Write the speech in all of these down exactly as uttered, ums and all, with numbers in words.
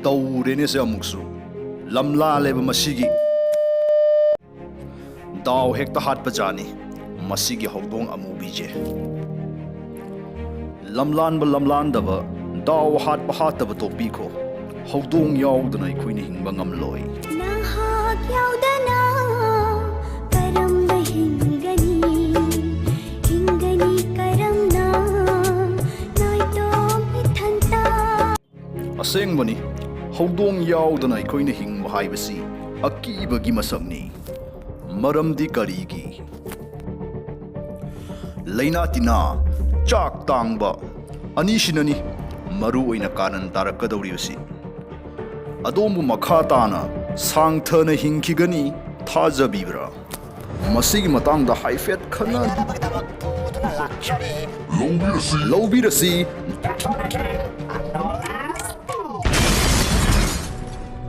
ꯇꯧꯔꯦꯅꯦ ꯁꯦ ꯑꯃꯨꯛꯁꯨ꯫ ꯂꯝꯂꯥꯜꯂꯦꯕ ꯃꯁꯤꯒꯤ꯫ ꯗꯥꯎ ꯍꯦꯛꯇ ꯍꯥꯠꯄꯖꯥꯠꯅꯤ ꯃꯁꯤꯒꯤ ꯍꯧꯗꯣꯡ ꯑꯃꯨꯕꯤꯁꯦ꯫ ꯂꯝꯂꯥꯟꯕ ꯂꯝꯂꯥꯟꯗꯕ, ꯗꯥꯎ ꯍꯥꯠꯄ ꯍꯥꯠꯇꯕ ꯇꯣꯛꯄꯤꯈꯣ꯫ ꯍꯧꯗꯣꯡ ꯌꯥꯎꯗꯅ ꯑꯩꯈꯣꯏꯅ ꯍꯤꯡꯕ ꯉꯝꯂꯣꯏ꯫ ꯅꯍꯥꯛ ꯌꯥꯎꯗꯅ ꯀꯔꯝꯅ ꯍꯤꯡꯒꯅꯤ? ꯍꯤꯡꯒꯅꯤ ꯀꯔꯝꯅ ꯅꯥꯏꯇꯣꯝ ꯏꯊꯟꯇ? ꯑꯁꯦꯡꯕꯅꯤ, ꯍꯧꯗꯣꯡ ꯌꯥꯎꯗꯅ ꯑꯩꯈꯣꯏꯅ ꯍꯤꯡꯕ ꯍꯥꯏꯕꯁꯤ ꯑꯀꯤꯕꯒꯤ ꯃꯁꯛꯅꯤ꯫ ꯃꯔꯝꯗꯤ ꯀꯔꯤꯒꯤ? ꯂꯥꯏꯅꯥ ꯇꯤꯟꯅꯥ, ꯆꯥꯛ ꯇꯥꯡꯕ, ꯑꯅꯤꯁꯤꯅꯅꯤ ꯃꯔꯨ ꯑꯣꯏꯅ ꯀꯥꯔꯟ ꯇꯥꯔꯛꯀꯗꯧꯔꯤꯕꯁꯤ꯫ ꯑꯗꯣꯝꯕꯨ ꯃꯈꯥ ꯇꯥꯅ ꯁꯥꯡꯊꯅ ꯍꯤꯡꯈꯤꯒꯅꯤ ꯊꯥꯖꯕꯤꯕ꯭ꯔꯥ? ꯃꯁꯤꯒꯤ ꯃꯇꯥꯡꯗ ꯍꯥꯏꯐꯦꯠ ꯈꯟꯅ ꯂꯧꯕꯤꯔꯁꯤ꯫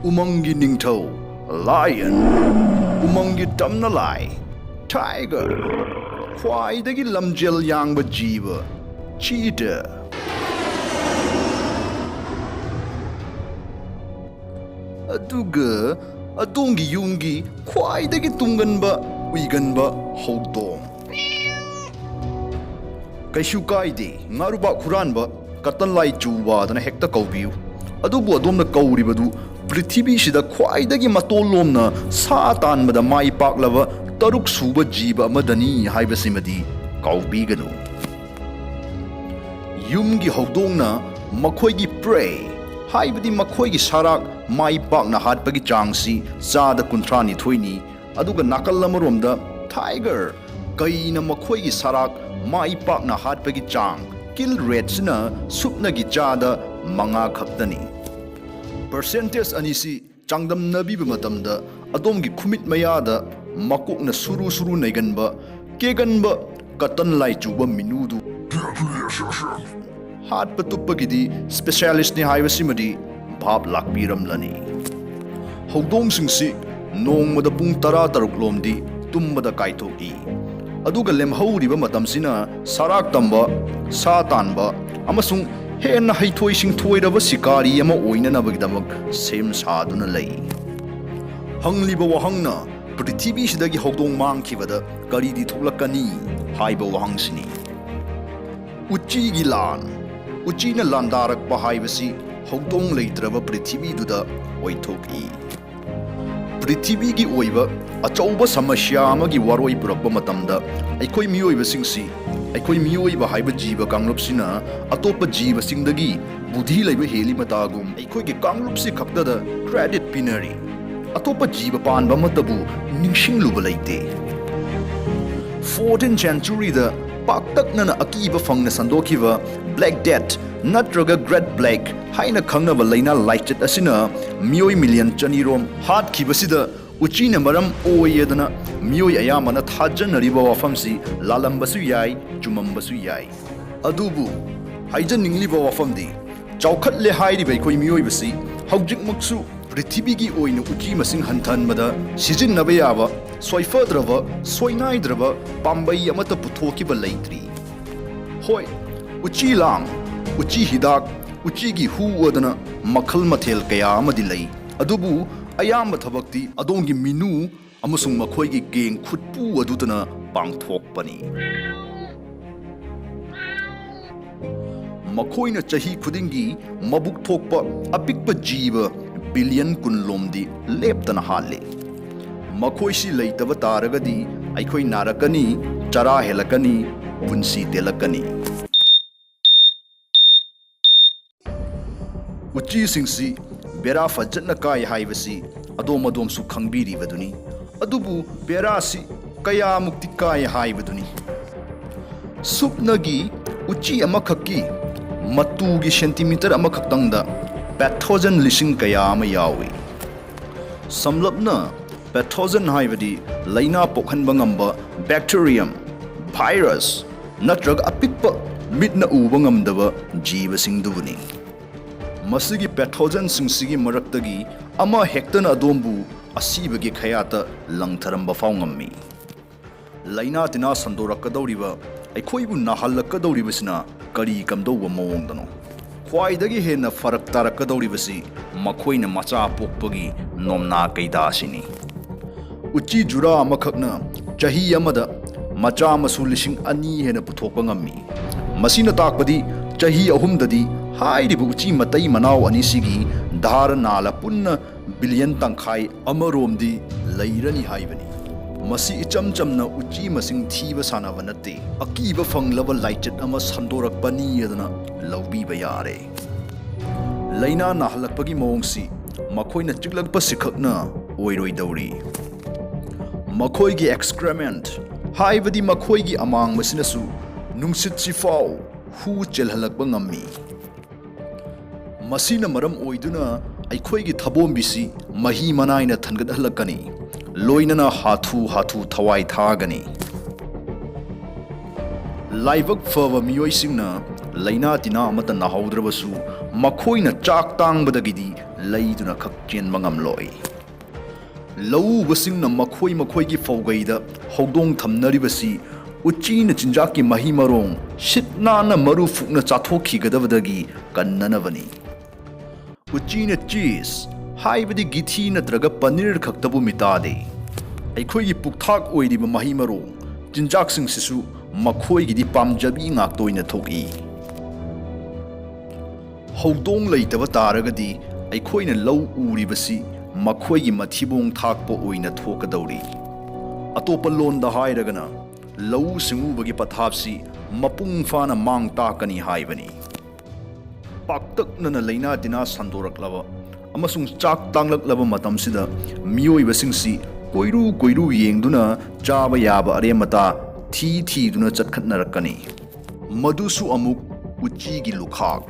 ꯎꯃꯪꯒꯤ ꯅꯤꯡꯊꯧ, lion꯫ ꯎꯃꯪꯒꯤ ꯇꯝꯅ ꯂꯥꯏ, tiger꯫ ꯈ꯭ꯋꯥꯏꯗꯒꯤ ꯂꯝꯖꯦꯜ ꯌꯥꯡꯕ ꯖꯤꯕ, cheetah꯫ ꯑꯗꯨꯒ ꯑꯗꯣꯝꯒꯤ ꯌꯨꯝꯒꯤ ꯈ꯭ꯋꯥꯏꯗꯒꯤ ꯇꯨꯝꯒꯟꯕ, ꯎꯏꯒꯟꯕ ꯍꯧꯗꯣꯡ꯫ ꯀꯩꯁꯨ ꯀꯥꯏꯗꯦ, ꯉꯥꯔꯨꯕꯥꯛ ꯍꯨꯔꯥꯟꯕ, ꯀꯇꯟ ꯂꯥꯏ ꯆꯨꯕꯗꯅ ꯍꯦꯛꯇ ꯀꯧꯕꯤꯌꯨ꯫ ꯑꯗꯨꯕꯨ ꯑꯗꯣꯝꯅ ꯀꯧꯔꯤꯕꯗꯨ ꯄ꯭ꯔꯤꯊꯤꯕꯤꯁꯤꯗ ꯈ꯭ꯋꯥꯏꯗꯒꯤ ꯃꯇꯣꯜꯂꯣꯝꯅ ꯁꯥ ꯇꯥꯟꯕꯗ ꯃꯥꯏ ꯄꯥꯛꯂꯕ ꯇꯔꯨꯛ ꯁꯨꯕ ꯖꯤꯕ ꯑꯃꯗꯅꯤ ꯍꯥꯏꯕꯁꯤꯃꯗꯤ ꯀꯥꯎꯕꯤꯒꯅꯨ꯫ ꯌꯨꯝꯒꯤ ꯍꯧꯗꯣꯡꯅ ꯃꯈꯣꯏꯒꯤ prey, ꯍꯥꯏꯕꯗꯤ ꯃꯈꯣꯏꯒꯤ ꯁꯔꯥꯛ ꯃꯥꯏ ꯄꯥꯛꯅ ꯍꯥꯠꯄꯒꯤ ꯆꯥꯡꯁꯤ ꯆꯥꯗ ꯀꯨꯟꯊ꯭ꯔꯥ ꯅꯤꯊꯣꯏꯅꯤ, ꯑꯗꯨꯒ ꯅꯥꯀꯜ ꯑꯃꯔꯣꯝꯗ tiger, ꯀꯩꯅ ꯃꯈꯣꯏꯒꯤ ꯁꯔꯥꯛ ꯃꯥꯏ ꯄꯥꯛꯅ ꯍꯥꯠꯄꯒꯤ ꯆꯥꯡ, kill rateꯁꯤꯅ ꯁꯨꯞꯅꯒꯤ ꯆꯥꯗ ꯃꯉꯥ ꯈꯛꯇꯅꯤ꯫ Percentage ꯑꯅꯤꯁꯤ ꯆꯥꯡꯗꯝꯅꯕꯤꯕ ꯃꯇꯝꯗ ꯑꯗꯣꯝꯒꯤ ꯈꯨꯃꯤꯠ ꯃꯌꯥꯗ ꯃꯀꯣꯛꯅ ꯁꯨꯔꯨ ꯁꯨꯔꯨ ꯅꯩꯒꯟꯕ, ꯀꯦꯒꯟꯕ, ꯀꯇꯟ ꯂꯥꯏ ꯆꯨꯕ ꯃꯤꯅꯨꯗꯨ ꯍꯥꯠꯄ ꯇꯨꯞꯄꯒꯤꯗꯤ specialistꯅꯤ ꯍꯥꯏꯕꯁꯤꯃꯗꯤ ꯚꯥꯞ ꯂꯥꯛꯄꯤꯔꯝꯂꯅꯤ꯫ ꯍꯧꯗꯣꯡꯁꯤꯡꯁꯤ ꯅꯣꯡꯃꯗ ꯄꯨꯡ ꯇꯔꯥ ꯇꯔꯨꯛ ꯂꯣꯝꯗꯤ ꯇꯨꯝꯕꯗ ꯀꯥꯏꯊꯣꯛꯏ꯫ ꯑꯗꯨꯒ ꯂꯦꯝꯍꯧꯔꯤꯕ ꯃꯇꯝꯁꯤꯅ ꯁꯔꯥꯛ ꯇꯝꯕ, ꯁꯥ ꯇꯥꯟꯕ ꯑꯃꯁꯨꯡ ꯍꯦꯟꯅ ꯍꯩꯊꯣꯏ ꯁꯤꯡꯊꯣꯏꯔꯕ ꯁꯤꯀꯥꯔꯤ ꯑꯃ ꯑꯣꯏꯅꯅꯕꯒꯤꯗꯃꯛ ꯁꯦꯝ ꯁꯥꯗꯨꯅ ꯂꯩ꯫ ꯍꯪꯂꯤꯕ ꯋꯥꯍꯪꯅ, ꯄ꯭ꯔꯤꯊꯤꯕꯤꯁꯤꯗꯒꯤ ꯍꯧꯗꯣꯡ ꯃꯥꯡꯈꯤꯕꯗ ꯀꯔꯤꯗꯤ ꯊꯣꯛꯂꯛꯀꯅꯤ ꯍꯥꯏꯕ ꯋꯥꯍꯪꯁꯤꯅꯤ꯫ ꯎꯆꯤꯒꯤ ꯂꯥꯟ꯫ ꯎꯆꯤꯅ ꯂꯥꯟꯗꯥꯔꯛꯄ ꯍꯥꯏꯕꯁꯤ ꯍꯧꯗꯣꯡ ꯂꯩꯇ꯭ꯔꯕ ꯄ꯭ꯔꯤꯊꯤꯕꯤꯗꯨꯗ ꯑꯣꯏꯊꯣꯛꯏ꯫ ꯄ꯭ꯔꯤꯊꯤꯕꯤꯒꯤ ꯑꯣꯏꯕ ꯑꯆꯧꯕ ꯁꯃꯁ꯭ꯌꯥ ꯑꯃꯒꯤ ꯋꯥꯔꯣꯏ ꯄꯨꯔꯛꯄ ꯃꯇꯝꯗ, ꯑꯩꯈꯣꯏ ꯃꯤꯑꯣꯏꯕꯁꯤꯡꯁꯤ, ꯑꯩꯈꯣꯏ ꯃꯤꯑꯣꯏꯕ ꯍꯥꯏꯕ ꯖꯤꯕ ꯀꯥꯡꯂꯨꯞꯁꯤꯅ ꯑꯇꯣꯞꯄ ꯖꯤꯕꯁꯤꯡꯗꯒꯤ ꯕꯨꯙꯤ ꯂꯩꯕ ꯍꯦꯜꯂꯤ ꯃꯇꯥꯒꯨꯝ, ꯑꯩꯈꯣꯏꯒꯤ ꯀꯥꯡꯂꯨꯞꯁꯤ ꯈꯛꯇꯗ credit ꯄꯤꯅꯔꯤ꯫ ꯑꯇꯣꯞꯄ ꯖꯤꯕ ꯄꯥꯟꯕ ꯑꯃꯠꯇꯕꯨ ꯅꯤꯡꯁꯤꯡꯂꯨꯕ ꯂꯩꯇꯦ꯫ Fourteenth centuryꯗ ꯄꯥꯛꯇꯛꯅꯅ ꯑꯀꯤꯕ ꯐꯪꯅ ꯁꯟꯗꯣꯛꯈꯤꯕ Black Death ꯅꯠꯇ꯭ꯔꯒ Great Plague ꯍꯥꯏꯅ ꯈꯪꯅꯕ ꯂꯥꯏꯅꯥ ꯂꯥꯏꯆꯠ ꯑꯁꯤꯅ ꯃꯤꯑꯣꯏ ꯃꯤꯂꯤꯌꯟ ꯆꯅꯤꯔꯣꯝ ꯍꯥꯠꯈꯤꯕꯁꯤꯗ, ꯎꯆꯤꯅ ꯃꯔꯝ ꯑꯣꯏꯌꯦꯗꯅ ꯃꯤꯑꯣꯏ ꯑꯌꯥꯝꯕꯅ ꯊꯥꯖꯅꯔꯤꯕ ꯋꯥꯐꯝꯁꯤ ꯂꯥꯜꯂꯝꯕꯁꯨ ꯌꯥꯏ, ꯆꯨꯝꯃꯝꯕꯁꯨ ꯌꯥꯏ꯫ ꯑꯗꯨꯕꯨ ꯍꯥꯏꯖꯅꯤꯡꯂꯤꯕ ꯋꯥꯐꯝꯗꯤ, ꯆꯥꯎꯈꯠꯂꯦ ꯍꯥꯏꯔꯤꯕ ꯑꯩꯈꯣꯏ ꯃꯤꯑꯣꯏꯕꯁꯤ ꯍꯧꯖꯤꯛꯃꯛꯁꯨ ꯄ꯭ꯔꯤꯊꯤꯕꯤꯒꯤ ꯑꯣꯏꯅ ꯎꯆꯤ ꯃꯁꯤꯡ ꯍꯟꯊꯍꯟꯕꯗ ꯁꯤꯖꯤꯟꯅꯕ ꯌꯥꯕ ꯁꯣꯏꯐꯗ꯭ꯔꯕ, ꯁꯣꯏꯅꯥꯏꯗ꯭ꯔꯕ ꯄꯥꯝꯕꯩ ꯑꯃꯠꯇ ꯄꯨꯊꯣꯛꯈꯤꯕ ꯂꯩꯇ꯭ꯔꯤ꯫ ꯍꯣꯏ, ꯎꯆꯤ ꯂꯥꯡ, ꯎꯆꯤ ꯍꯤꯗꯥꯛ, ꯎꯆꯤꯒꯤ ꯍꯨ ꯑꯗꯨꯅ ꯃꯈꯜ ꯃꯊꯦꯜ ꯀꯌꯥ ꯑꯃꯗꯤ ꯂꯩ, ꯑꯗꯨꯕꯨ ꯑꯌꯥꯝꯕ ꯊꯕꯛꯇꯤ ꯑꯗꯣꯝꯒꯤ ꯃꯤꯅꯨ ꯑꯃꯁꯨꯡ ꯃꯈꯣꯏꯒꯤ ꯒꯦꯡ ꯈꯨꯠꯄꯨ ꯑꯗꯨꯗꯅ ꯄꯥꯡꯊꯣꯛꯄꯅꯤ꯫ ꯃꯈꯣꯏꯅ ꯆꯍꯤ ꯈꯨꯗꯤꯡꯒꯤ ꯃꯕꯨꯛ ꯊꯣꯛꯄ ꯑꯄꯤꯛꯄ ꯖꯤꯕ ꯕꯤꯂꯤꯌꯟ ꯀꯨꯟ ꯂꯣꯝꯗꯤ ꯂꯦꯞꯇꯅ ꯍꯥꯠꯂꯤ꯫ ꯃꯈꯣꯏꯁꯤ ꯂꯩꯇꯕ ꯇꯥꯔꯒꯗꯤ ꯑꯩꯈꯣꯏ ꯅꯥꯔꯛꯀꯅꯤ, ꯆꯔꯥ ꯍꯦꯜꯂꯛꯀꯅꯤ, ꯄꯨꯟꯁꯤ ꯇꯦꯜꯂꯛꯀꯅꯤ꯫ ꯎꯆꯤꯁꯤꯡꯁꯤ ꯕꯦꯔꯥ ꯐꯖꯅ ꯀꯥꯏ ꯍꯥꯏꯕꯁꯤ ꯑꯗꯣꯝ ꯑꯗꯣꯝꯁꯨ ꯈꯪꯕꯤꯔꯤꯕꯗꯨꯅꯤ꯫ ꯑꯗꯨꯕꯨ ꯕꯦꯔꯥꯁꯤ ꯀꯌꯥꯃꯨꯛꯇꯤ ꯀꯥꯏ ꯍꯥꯏꯕꯗꯨꯅꯤ꯫ ꯁꯨꯞꯅꯒꯤ ꯎꯆꯤ ꯑꯃꯈꯛꯀꯤ ꯃꯇꯨꯒꯤ ꯁꯦꯟꯇꯤꯃꯤꯇꯔ ꯑꯃꯈꯛꯇꯪꯗ ꯄꯦꯊꯣꯖꯟ ꯂꯤꯁꯤꯡ ꯀꯌꯥ ꯑꯃ ꯌꯥꯎꯏ꯫ ꯁꯝꯂꯞꯅ, ꯄꯦꯊꯣꯖꯟ ꯍꯥꯏꯕꯗꯤ ꯂꯥꯏꯅꯥ ꯄꯣꯛꯍꯟꯕ ꯉꯝꯕ ꯕꯦꯛꯇꯤꯔꯤꯌꯝ, ꯚꯥꯏꯔꯁ ꯅꯠꯇ꯭ꯔꯒ ꯑꯄꯤꯛꯄ ꯃꯤꯠꯅ ꯎꯕ ꯉꯝꯗꯕ ꯖꯤꯕꯁꯤꯡꯗꯨꯕꯨꯅꯤ꯫ ꯃꯁꯤꯒꯤ ꯄꯦꯊꯣꯖꯟꯁꯤꯡꯁꯤꯒꯤ ꯃꯔꯛꯇꯒꯤ ꯑꯃ ꯍꯦꯛꯇꯅ ꯑꯗꯣꯝꯕꯨ ꯑꯁꯤꯕꯒꯤ ꯈꯌꯥꯠꯇ ꯂꯪꯊꯔꯝꯕ ꯐꯥꯎ ꯉꯝꯃꯤ꯫ ꯂꯥꯏꯅꯥ ꯇꯤꯟꯅꯥ ꯁꯟꯗꯣꯔꯛꯀꯗꯧꯔꯤꯕ, ꯑꯩꯈꯣꯏꯕꯨ ꯅꯥꯍꯜꯂꯛꯀꯗꯧꯔꯤꯕꯁꯤꯅ ꯀꯔꯤ ꯀꯝꯗꯧꯕ ꯃꯑꯣꯡꯗꯅꯣ? ꯈ꯭ꯋꯥꯏꯗꯒꯤ ꯍꯦꯟꯅ ꯐꯔꯛ ꯇꯥꯔꯛꯀꯗꯧꯔꯤꯕꯁꯤ ꯃꯈꯣꯏꯅ ꯃꯆꯥ ꯄꯣꯛꯄꯒꯤ ꯅꯣꯝꯅꯥ ꯀꯩꯗꯥꯁꯤꯅꯤ꯫ ꯎꯆꯤ ꯖꯨꯔꯥ ꯑꯃꯈꯛꯅ ꯆꯍꯤ ꯑꯃꯗ ꯃꯆꯥ ꯃꯁꯨ ꯂꯤꯁꯤꯡ ꯑꯅꯤ ꯍꯦꯟꯅ ꯄꯨꯊꯣꯛꯄ ꯉꯝꯃꯤ꯫ ꯃꯁꯤꯅ ꯇꯥꯛꯄꯗꯤ ꯆꯍꯤ ꯑꯍꯨꯝꯗꯗꯤ ꯍꯥꯏꯔꯤꯕ ꯎꯆꯤ ꯃꯇꯩ ꯃꯅꯥꯎ ꯑꯅꯤꯁꯤꯒꯤ ꯙꯥꯔ ꯅꯥꯂꯥ ꯄꯨꯟꯅ ꯕꯤꯂꯤꯌꯟ ꯇꯪꯈꯥꯏ ꯑꯃꯔꯣꯝꯗꯤ ꯂꯩꯔꯅꯤ ꯍꯥꯏꯕꯅꯤ꯫ ꯃꯁꯤ ꯏꯆꯝ ꯆꯝꯅ ꯎꯆꯤ ꯃꯁꯤꯡ ꯊꯤꯕ ꯁꯥꯟꯅꯕ ꯅꯠꯇꯦ, ꯑꯀꯤꯕ ꯐꯪꯂꯕ ꯂꯥꯏꯆꯠ ꯑꯃ ꯁꯟꯗꯣꯔꯛꯄꯅꯤ ꯑꯗꯨꯅ ꯂꯧꯕꯤꯕ ꯌꯥꯔꯦ꯫ ꯂꯥꯏꯅꯥ ꯅꯥꯍꯜꯂꯛꯄꯒꯤ ꯃꯑꯣꯡꯁꯤ ꯃꯈꯣꯏꯅ ꯆꯤꯛꯂꯛꯄꯁꯤꯈꯛꯅ ꯑꯣꯏꯔꯣꯏꯗꯧꯔꯤ꯫ ꯃꯈꯣꯏꯒꯤ excrement, ꯍꯥꯏꯕꯗꯤ ꯃꯈꯣꯏꯒꯤ ꯑꯃꯥꯡꯕꯁꯤꯅꯁꯨ ꯅꯨꯡꯁꯤꯠꯁꯤꯐꯥꯎ ꯍꯨ ꯆꯦꯜꯍꯜꯂꯛꯄ ꯉꯝꯃꯤ꯫ ꯃꯁꯤꯅ ꯃꯔꯝ ꯑꯣꯏꯗꯨꯅ ꯑꯩꯈꯣꯏꯒꯤ ꯊꯕꯣꯝꯕꯤꯁꯤ ꯃꯍꯤ ꯃꯅꯥꯏꯅ ꯊꯟꯒꯠꯍꯜꯂꯛꯀꯅꯤ, ꯂꯣꯏꯅꯅ ꯍꯥꯊꯨ ꯍꯥꯊꯨ ꯊꯋꯥꯏ ꯊꯥꯒꯅꯤ꯫ ꯂꯥꯏꯕꯛ ꯐꯕ ꯃꯤꯑꯣꯏꯁꯤꯡꯅ ꯂꯥꯏꯅꯥ ꯇꯤꯟꯅꯥ ꯑꯃꯠꯇ ꯅꯥꯍꯧꯗ꯭ꯔꯕꯁꯨ, ꯃꯈꯣꯏꯅ ꯆꯥꯛ ꯇꯥꯡꯕꯗꯒꯤꯗꯤ ꯂꯩꯗꯨꯅ ꯈꯛ ꯆꯦꯟꯕ ꯉꯝꯂꯣꯏ꯫ ꯂꯧꯎꯕꯁꯤꯡꯅ ꯃꯈꯣꯏ ꯃꯈꯣꯏꯒꯤ ꯐꯧꯒꯩꯗ ꯍꯧꯗꯣꯡ ꯊꯝꯅꯔꯤꯕꯁꯤ ꯎꯆꯤꯅ ꯆꯤꯟꯖꯥꯛꯀꯤ ꯃꯍꯩ ꯃꯔꯣꯡ ꯁꯤꯠ ꯅꯥꯟꯅ ꯃꯔꯨ ꯐꯨꯛꯅ ꯆꯥꯊꯣꯛꯈꯤꯒꯗꯕꯗꯒꯤ ꯀꯟꯅꯅꯕꯅꯤ꯫ ꯎꯆꯤꯅ ꯆꯤꯁ, ꯍꯥꯏꯕꯗꯤ ꯒꯤꯊꯤ ꯅꯠꯇ꯭ꯔꯒ ꯄꯅꯤꯔ ꯈꯛꯇꯕꯨ ꯃꯤꯇꯥꯗꯦ꯫ ꯑꯩꯈꯣꯏꯒꯤ ꯄꯨꯛꯊꯥꯛ ꯑꯣꯏꯔꯤꯕ ꯃꯍꯩ ꯃꯔꯣꯡ, ꯆꯤꯟꯖꯥꯛꯁꯤꯡꯁꯤꯁꯨ ꯃꯈꯣꯏꯒꯤꯗꯤ ꯄꯥꯝꯖꯕꯤ ꯉꯥꯛꯇ ꯑꯣꯏꯅ ꯊꯣꯛꯏ꯫ ꯍꯧꯗꯣꯡ ꯂꯩꯇꯕ ꯇꯥꯔꯒꯗꯤ ꯑꯩꯈꯣꯏꯅ ꯂꯧ ꯎꯔꯤꯕꯁꯤ ꯃꯈꯣꯏꯒꯤ ꯃꯊꯤꯕꯣꯡ ꯊꯥꯛꯄ ꯑꯣꯏꯅ ꯊꯣꯛꯀꯗꯧꯔꯤ꯫ ꯑꯇꯣꯞꯄ ꯂꯣꯟꯗ ꯍꯥꯏꯔꯒꯅ, ꯂꯧꯎ ꯁꯤꯡꯎꯕꯒꯤ ꯄꯊꯥꯞꯁꯤ ꯃꯄꯨꯡ ꯐꯥꯅ ꯃꯥꯡ ꯇꯥꯛꯀꯅꯤ ꯍꯥꯏꯕꯅꯤ꯫ ꯄꯥꯛꯇꯛꯅꯅ ꯂꯥꯏꯅꯥ ꯇꯤꯟꯅꯥ ꯁꯟꯗꯣꯔꯛꯂꯕ ꯑꯃꯁꯨꯡ ꯆꯥꯛ ꯇꯥꯡꯂꯛꯂꯕ ꯃꯇꯝꯁꯤꯗ, ꯃꯤꯑꯣꯏꯕꯁꯤꯡꯁꯤ ꯀꯣꯏꯔꯨ ꯀꯣꯏꯔꯨ ꯌꯦꯡꯗꯨꯅ ꯆꯥꯕ ꯌꯥꯕ ꯑꯔꯦꯝ ꯑꯇꯥ ꯊꯤ ꯊꯤꯗꯨꯅ ꯆꯠꯈꯠꯅꯔꯛꯀꯅꯤ꯫ ꯃꯗꯨꯁꯨ ꯑꯃꯨꯛ ꯎꯆꯤꯒꯤ ꯂꯨꯈꯥꯛ꯫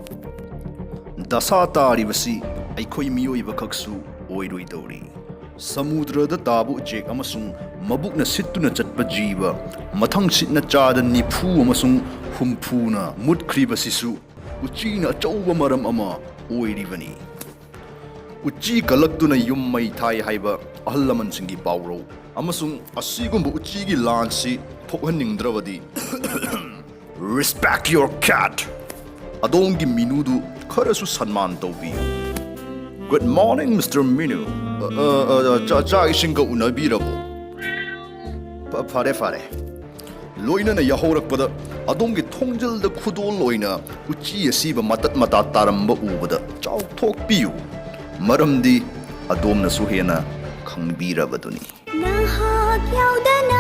ꯗꯁꯥ ꯇꯥꯔꯤꯕꯁꯤ ꯑꯩꯈꯣꯏ ꯃꯤꯑꯣꯏꯕꯈꯛꯁꯨ ꯑꯣꯏꯔꯣꯏꯗꯧꯔꯤ꯫ ꯁꯃꯨꯗ꯭ꯔꯗ ꯇꯥꯕ ꯎꯆꯦꯛ ꯑꯃꯁꯨꯡ ꯃꯕꯨꯛꯅ ꯁꯤꯠꯇꯨꯅ ꯆꯠꯄ ꯖꯤꯕ, ꯃꯊꯪꯁꯤꯠꯅ ꯆꯥꯗ ꯅꯤꯐꯨ ꯑꯃꯁꯨꯡ ꯍꯨꯝꯐꯨꯅ ꯃꯨꯠꯈ꯭ꯔꯤꯕꯁꯤꯁꯨ ꯎꯆꯤꯅ ꯑꯆꯧꯕ ꯃꯔꯝ ꯑꯃ ꯑꯣꯏꯔꯤꯕꯅꯤ꯫ ꯎꯆꯤ ꯀꯜꯂꯛꯇꯨꯅ ꯌꯨꯝ ꯃꯩ ꯊꯥꯏ ꯍꯥꯏꯕ ꯑꯍꯜ ꯂꯃꯟꯁꯤꯡꯒꯤ ꯄꯥꯎꯔꯧ ꯑꯃꯁꯨꯡ ꯑꯁꯤꯒꯨꯝꯕ ꯎꯆꯤꯒꯤ ꯂꯥꯟꯁꯤ ꯊꯣꯛꯍꯟꯅꯤꯡꯗ꯭ꯔꯕꯗꯤ, respect your cat꯫ ꯑꯗꯣꯝꯒꯤ ꯃꯤꯅꯨꯗꯨ ꯈꯔꯁꯨ ꯁꯟꯃꯥꯟ ꯇꯧꯕꯤꯌꯨ꯫ Good morning, Mister Minu. ꯑ, ꯑ, ꯑ, ꯆꯥ-, ꯆꯥꯛ ꯏꯁꯤꯡꯒ ꯎꯅꯕꯤꯔꯕꯣ? ꯐ-, ꯐꯔꯦ, ꯐꯔꯦ꯫ ꯂꯣꯏꯅꯅ ꯌꯥꯍꯧꯔꯛꯄꯗ ꯑꯗꯣꯝꯒꯤ ꯊꯣꯡꯖꯤꯜꯗ ꯈꯨꯗꯣꯜ ꯑꯣꯏꯅ ꯎꯆꯤ ꯑꯁꯤꯕ ꯃꯇꯠ ꯃꯇꯥ ꯇꯥꯔꯝꯕ ꯎꯕꯗ ꯆꯥꯎꯊꯣꯛꯄꯤꯌꯨ, ꯃꯔꯝꯗꯤ ꯑꯗꯣꯝꯅꯁꯨ ꯍꯦꯟꯅ ꯈꯪꯕꯤꯔꯕꯗꯨꯅꯤ꯫ ꯅꯍꯥꯛ ꯌꯥꯎꯗꯅ